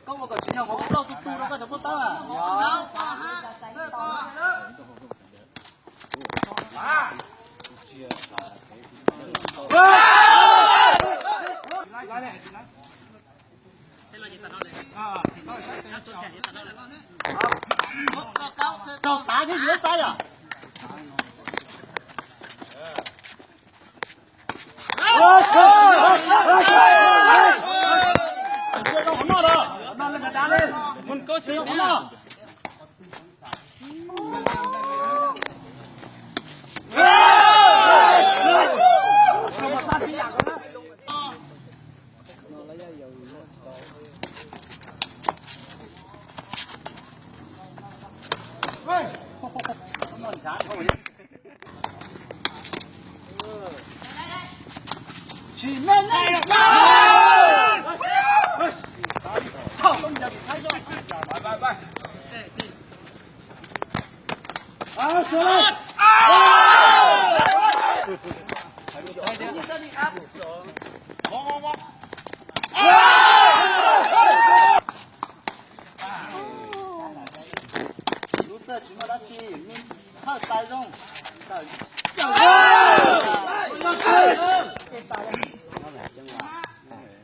Koj ua kom tsis yog qhov kuv lauj tu tu rau koj cov pob tawb. Rau tav thiab yuav saib yom. Lub txawj tsis muaj dab tsi, thawj tais zoo.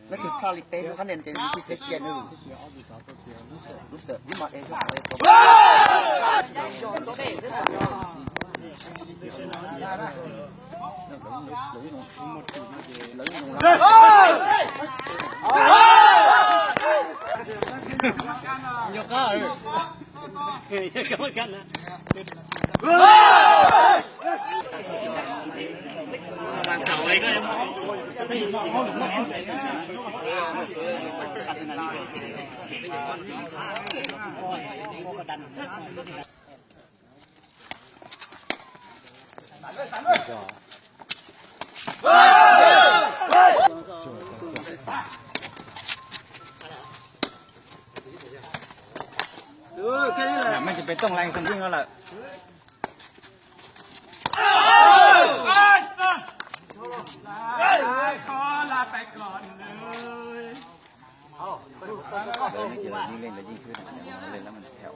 Leej twg ploj li peb lub qab ntawd ces nws tsis xav cia nws. Lub txawj ib mas es Meej tsis pes tooj leej xeeb ntxwg no lawm. Lawv nej ces lawv yeej leej lawv yeej khwb leej lawv mus theo.